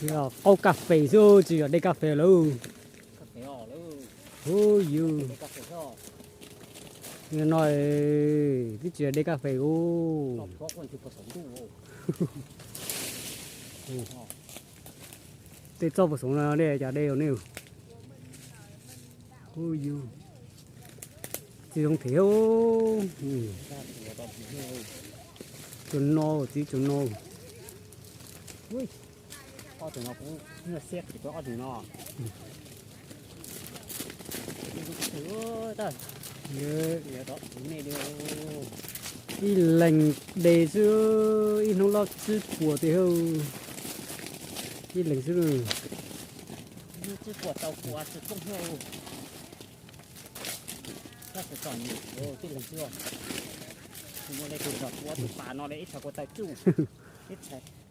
Qaub kas fes xwb tsis yog dej kas fes lawm. Hu yus, no twb tsis yog dej kas fes ub. Tej txoj puas xoov no dej cas dej ne. Hu yus, txiv zoo thiab. Tsuas no, txiv tsuas no. Ob tug no kuv nyuaj siab tsis tau ob tug no. Ib leeg de xwb, ib hnub loj tsib puas tib, ib leeg xwb. Tus zog kuv ua tus pas no li ib txhais kua taw tsuj, ib txhais